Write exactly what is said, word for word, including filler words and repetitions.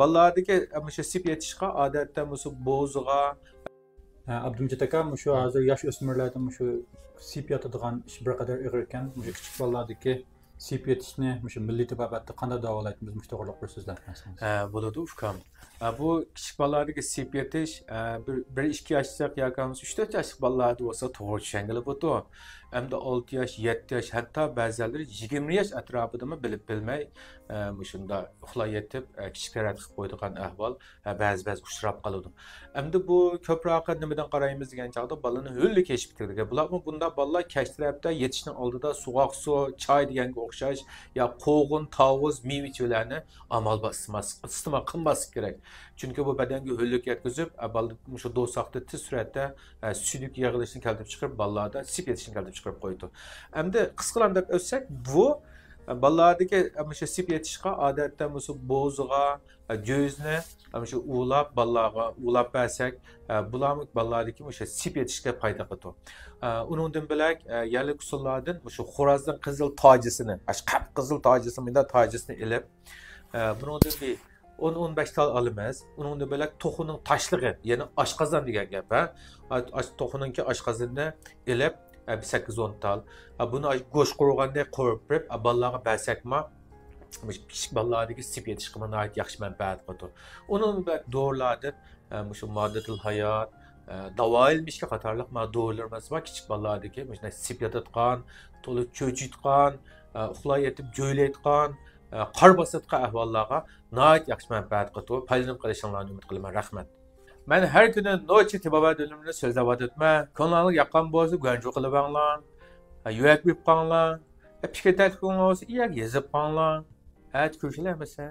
بالىلاردىكى مۇشۇ سىپ يېتىشقا ئادەتتە مۇشۇ بوزىغا. ھە، ئابدۇمجىت ئاكا، مۇشۇ ھازىر ياش ئۆسمۈرلەردە مۇشۇ سىپ ياتىدىغان ئىش بىر قەدەر ئېغىركەن. مۇشۇ كىچىك بالىلاردىكى سىپ يېتىشنى مۇشۇ مىللىي تېبابەتتە قانداق داۋالايتتى؟ بىز مۇشۇ توغرىلىق بىر سۆزلەپ بەرسىڭىز. ھە، بولىدۇ ئۇكام. ھە، بۇ كىچىك بالىلاردىكى سىپ يېتىش، ھە، بىر، بىر ئىككى ياشلىق ياكى بولمىسا ئۈچ تۆت ياشلىق بالىلاردا بولسا توغرا چۈشەنگىلى بولىدۇ. ئەمدى ئالتە ياش، يەتتە ياش، ھەتتا بەزىلەر يىگىرمە ياش ئەتراپىدىمۇ بىلىپ بىلمەي، ھە، مۇشۇنداق ئۇخلاپ يېتىپ، ھە، كىچىك تەرەت قىلىپ قويىدىغان ئەھۋال، ھە، بەزى، بەزى ئۇچراپ قالىدۇ. ئەمدى بۇ كۆپرەك نېمىدىن قارايمىز دېگەن چاغدا بالىنىڭ ھۆللۈك كەيپىياتىدىكى. بۇلارمۇ بۇنداق بالىلار كەچ تەرەپتە يېتىشنىڭ ئالدىدا سوغۇق سۇ، چاي دېگەنگە ئوخشاش يا قوغۇن، تاۋۇز، مېۋە-چېۋىلەرنى ئامال بار ئىستېماس-، ئىستېمال قىلماسلىق كېرەك. چۈنكى بۇ بەدەنگە ھۆللۈك يەتكۈزۈپ، ئە، بالا مۇشۇ دوۋساقتا تېز سۈرئەتتە، ئە، سۈيدۈك يىغىلىشنى كەلتۈرۈپ چىقىرىپ، بالىلاردا سىپ يېتىشنى كەلتۈرۈپ چىقىرىپ قويىدۇ. ئەمدى قىسقىلاندۇرۇپ ئۆتسەك، بۇ، ئە، بالىلاردىكى، ئە، مۇشۇ سىپ يېتىشقا ئادەتتە مۇشۇ بوزىغا، ئە، گۆزنى، ئە، مۇشۇ ئۇۋىلاپ، بالىلارغا ئۇۋىلاپ بەرسەك، ئە، بۇلارمۇ بالىلاردىكى مۇشۇ سىپ يېتىشكە پايدا قىلىدۇ. ئە، ئۇنىڭدىن بۆلەك، ئە، يەرلىك ئۇسۇللاردىن مۇشۇ خورازنىڭ قىزىل تاجىسىنى، ئاشۇ قىپقىزىل تاجىسىنى، مۇنداق تاجىسىنى ئېلىپ، ئە، بۇنىڭدىن بىر ئون، ئون بەش تال ئالىمىز. ئۇنىڭدىن بۆلەك توخۇنىڭ تاشلىقى، يەنى ئاشقازان دېگەن گەپ، ھە؟ ئا-، ئاش-، توخۇنىڭكى ئاشقازىنىنى ئېلىپ، ئە، بىر سەككىز ئون تال. ئا، بۇنى ئاش-، گۆش قورۇغاندەك قورۇپ بېرىپ، ئا، بالىلارغا بەرسەكمۇ، مۇشۇ كىچىك بالىلاردىكى سىپ يېتىشقىمۇ ناھايىتى ياخشى مەنپەئەت قىلىدۇ. ئۇنىڭدىن بۆلەك دورىلاردىن، ئە، مۇشۇ ماددىتىل ھايات، ئە، داۋائىلمىشكە قاتارلىق مانا دورىلىرىمىز بار. كىچىك بالىلاردىكى مۇشۇنداق سىپ ياتىدىغان، تولا چۆچۈيدىغان، ئە، ئۇخلاپ يېتىپ جۆيلەيدىغان، ئە، قارا باسىدىغان ئەھۋاللارغا ناھايىتى ياخشى مەنپەئەت قىلىدۇ. پايدىلىنىپ قېلىشىڭلارنى ئۈمىد قىلىمەن. رەھمەت. مەن ھەر كۈنى نوچى تېبابەت بۆلۈمىنى سۆزلەۋاتىمەن. كۆڭلۈڭلارغا ياققان بولسا گۇەنجۇ قىلىۋەڭلار. ھە، يۈەك بېرىپ قاڭلار. ھە، پىكىر تەكلىپىڭلار بولسا يەرگە يېزىپ قاڭلار. ئەتە كۆرۈشەيلى ھەممىسى.